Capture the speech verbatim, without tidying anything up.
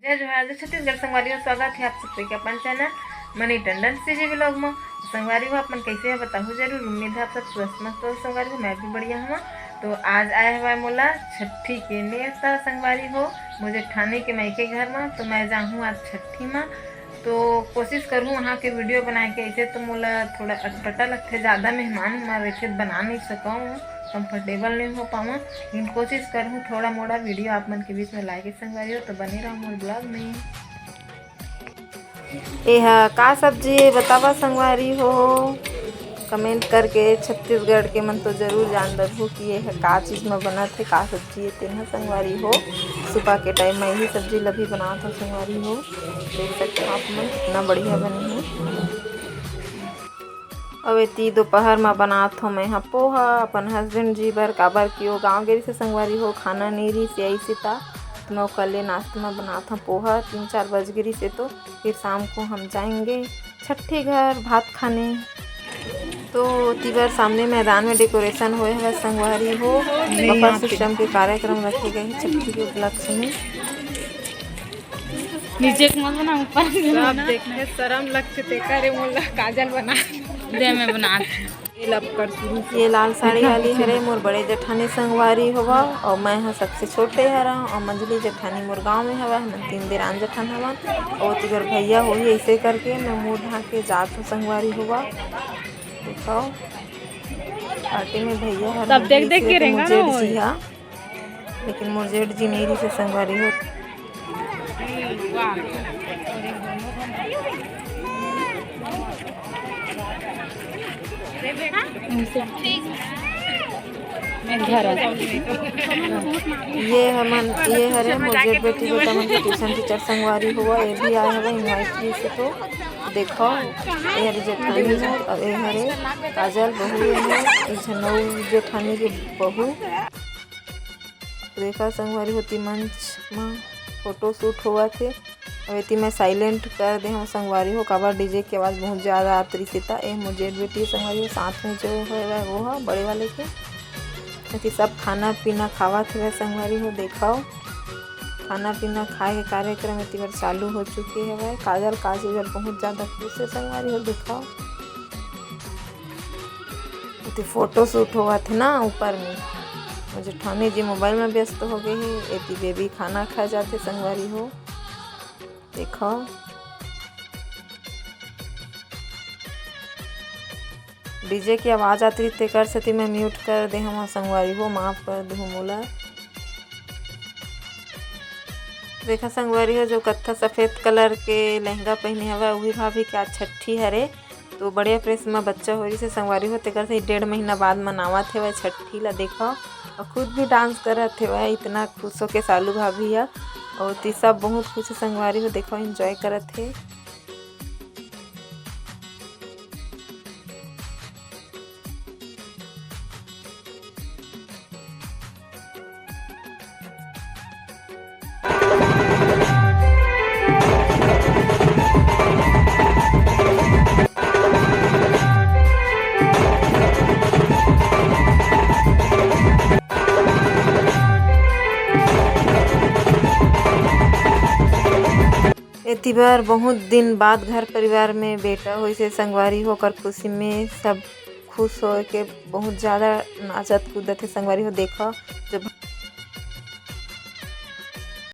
जय जोहार, जय छत्तीसगढ़ संगवारी हो, स्वागत है आप सबके अपन channel money Tandon CG vlog में। संगवारी हो, अपन कैसे है बताहू जरूर। उम्मीद है आप सब स्वस्थ मस्त हो संगवारी हो, मैं भी बढ़िया हूँ। तो आज आए हवा मोला छठी के नेवता संगवारी हो, मोर जेठानी के मायके घर में। तो मैं जाहूँ आज छठी में, तो कोशिश करूँ वहाँ के वीडियो बनाए के। ऐसे तो मोला थोड़ा अटपटा लगथे, ज़्यादा मेहमान उहमान रहिथे, बना नहीं सकूँ, कंफर्टेबल नहीं हो पाऊँ, लेकिन कोशिश करूँ थोड़ा मोड़ा वीडियो आप मन के बीच में लाए के संगवारी हो। तो बने रहो मोर ब्लॉग में। एहा का सब्जी हे बतावा संगवारी हो, कमेंट करके। छत्तीसगढ़ के मन तो जरूर जान डरहू कि एहा का चीज म बनत हे, का सब्जी हे तेन ह संगवारी हो। सुबह के टाइम म यही सब्जी ल भी बनात हो संगवारी हो, देख सकते हो आप मन कितना बढ़िया बने हे। अउ एती दोपहर म बनात हो मैं ह पोहा अपन हस्बैंड जी बर, काबर कि वो गाँव गे रहिसे संगवारी हो, खाना नहीं रहिसे आइसे ता, त मैं ओकर ले नाश्ता म बनात हो पोहा। तीन चार बज गे रहिसे तो फिर शाम को हम जाएंगे छठी घर भात खाने। तो तिबर सामने मैदान में डेकोरेशन होए हवय संगवारी हो, बफर सिस्टम के कार्यक्रम रखे गए हैं छठी के उपलक्ष्य में। नीचे के मत बना, ऊपर के सब बना। देखे शरम लगथे, तेकर ए मोला काजल बना। दे मैं बना। ये लाल साड़ी वाली हरे मोर बड़े जेठानी संगवारी होवा, और मैं ह सबसे छोटे हरा, और मंझली जेठानी मोर गांव में हवा, हमन तीन देरान जेठान हवा, और तिगर भैया होही। ऐसे करके मैं मुंह ढांक के जात हूँ संगवारी होवा। देखो, पार्टी में भैया हर तब देख देख के रहेंगा ना जेठ जी हा। लेकिन मोर जेठ जी नहीं रहिसे संगवारी हो। घर आ। ये हमन, ये हरे मोर जेठ बेटी बेटा मन के ट्यूशन टीचर संगवारी होवा, ये भी आए हवे इनवाइट की से। तो देखो, ये हरे जेठानी मोर, अब ये हरे काजल बहू, ये हरे एक झन अउ जेठानी के बहू। देखा संगवारी होती मंच म फोटो शूट होवत हे। अब एती मैं साइलेंट कर दे हूँ संगवारी हो, काबर डीजे के आवाज़ बहुत ज़्यादा आत रहिसे। त ए मोर जेठ बेटी संगवारी हो, साथ में जो हवय वो ह बड़े वाले के। एती सब खाना पीना खावत हवय संगवारी हो। देखव, खाना पीना खाए के कार्यक्रम एती बर चालू हो चुके हवय। काजल काजल बहुत ज़्यादा खुश हे संगवारी हो। देखव, एती फोटो शूट होवत हे ना ऊपर में, वो जेठानी जी मोबाइल में व्यस्त हो गए हे। एती बेबी खाना खाए जाथे संगवारी हो। देखो, डीजे के आवाज़ आत रही, तेकर सेती मैं म्यूट कर दे हूँ संगवारी हो, माफ़ कर दे हूँ मोला। देखा संगवारी हो, जो कत्था सफेद कलर के लहंगा पहने हवय, वही भाभी के आज छठी हरे। तो बड़े प्रेस में बच्चा हो रही से संगवारी हो, तेकर से डेढ़ महीना बाद मनावत हेवय छठी ला। देखो, और खुद भी डांस करत हेवय, इतना खुश होके सालू भाभी ह। और ती सब बहुत खुश हे संगवारी हो, देखो एंजॉय करत हे। एती बर बहुत दिन बाद घर परिवार में बेटा होइसे संगवारी हो, ओकर खुशी में सब खुश होए के बहुत ज़्यादा नाचत कूदत हे संगवारी हो। देखो, जब